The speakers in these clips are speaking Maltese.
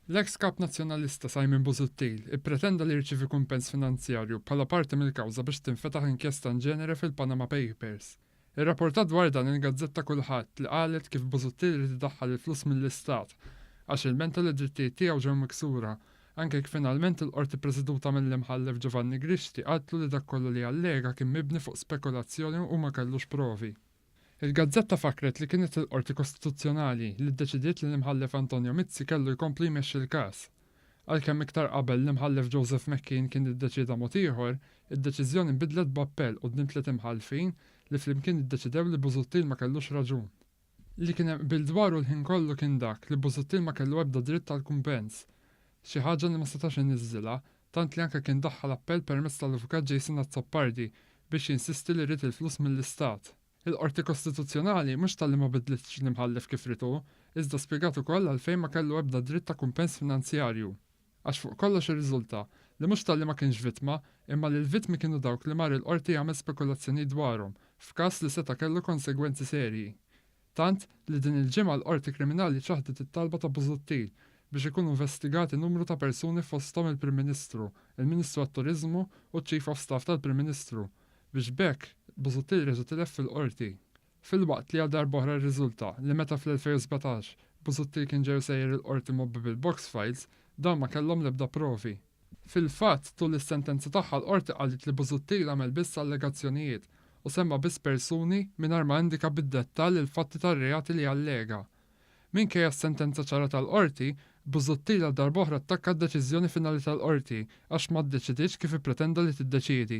L-eks Kap Nazzjonalista Simon Busuttil ippretenda li rċievie kumpens finanzjarju bħala parti mill-kawża biex tinfetaħ inkjesta inġenere fil-Panama Papers. Irrapportat dwar dan il-gazzetta Kullħadd li qalet kif Busuttil ried idaħħal il-flus mill-Istat għax ilmenta li d-drittijiet tiegħu ġew miksura anke jekk finalment il-Qorti preseduta mill-Imħallef Giovanni Grixti qaltlu li dak kollu li allega kien mibni fuq spekulazzjoni u ma kellux provi. Il-gazzetta fakkret li kienet il-Qorti Kostituzzjonali li ddeċidiet li l-Imħallef Antonio Mizzi kellu jkompli jmexxi l-każ. Għalkemm iktar qabel l-Imħallef Joseph McKean kien iddeċieda mod ieħor, id-deċiżjoni nbidlet b'appell quddiem tliet imħallfin li flimkien iddeċidew li Busuttil ma kellux raġun. Li kien hemm qbil dwaru l-ħin kollu kien dak li Busuttil ma kellu ebda dritt għal kumpens. Xi ħaġa li ma setax iniżżilha, tant li anke kien daħħal appell permezz tal-Avukat Jason Azzopardi biex jinsisti li ried il-flus mill-Istat. Il-Qorti Kostituzzjonali mhux talli ma bidlitx l-Imħallef kif ried hu, iżda spjegat ukoll għalfejn ma kellu ebda dritt ta' kumpens finanzjarju. Għax fuq kollox irriżulta li mhux talli ma kienx vittma, imma li l-vittmi kienu dawk li mar il-Qorti jagħmel spekulazzjonijiet dwarhom, f'każ li seta' kellu konsegwenzi serji. Tant, li din il-ġimgħa l-Qorti Kriminali ċaħdet it-talba ta' Busuttil biex ikunu investigati numru ta' persuni fosthom il-Prim Ministru, il-Ministru għat-Turiżmu u ċ-Chief of Staff tal-Prim Ministru, biex b'hekk Busuttil reġa' tilef fil-Qorti. Filwaqt li għal darb'oħra rriżulta li meta fl-2017 Busuttil kien ġej u sejjer il-Qorti mgħobbi bil-box files, dawn ma kellhom l-ebda provi. Fil-fatt, tul is-sentenza tagħha l-Qorti qalet li Busuttil għamel biss allegazzjonijiet u semma biss persuni mingħajr ma indika bid-dettall il-fatti tar-reati li allega. Minkejja s-sentenza ċara tal-Qorti, Busuttil għal darb'oħra attakka d-deċiżjoni finali tal-Qorti għax ma ddeċidietx kif ippretenda li tiddeċiedi.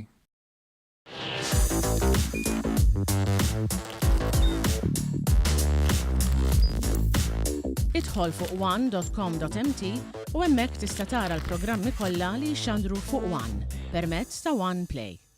Idħol fuq one.com.mt u hemmhekk tista' tara l-programmi kollha li jixxandru fuq One permezz ta' One Play.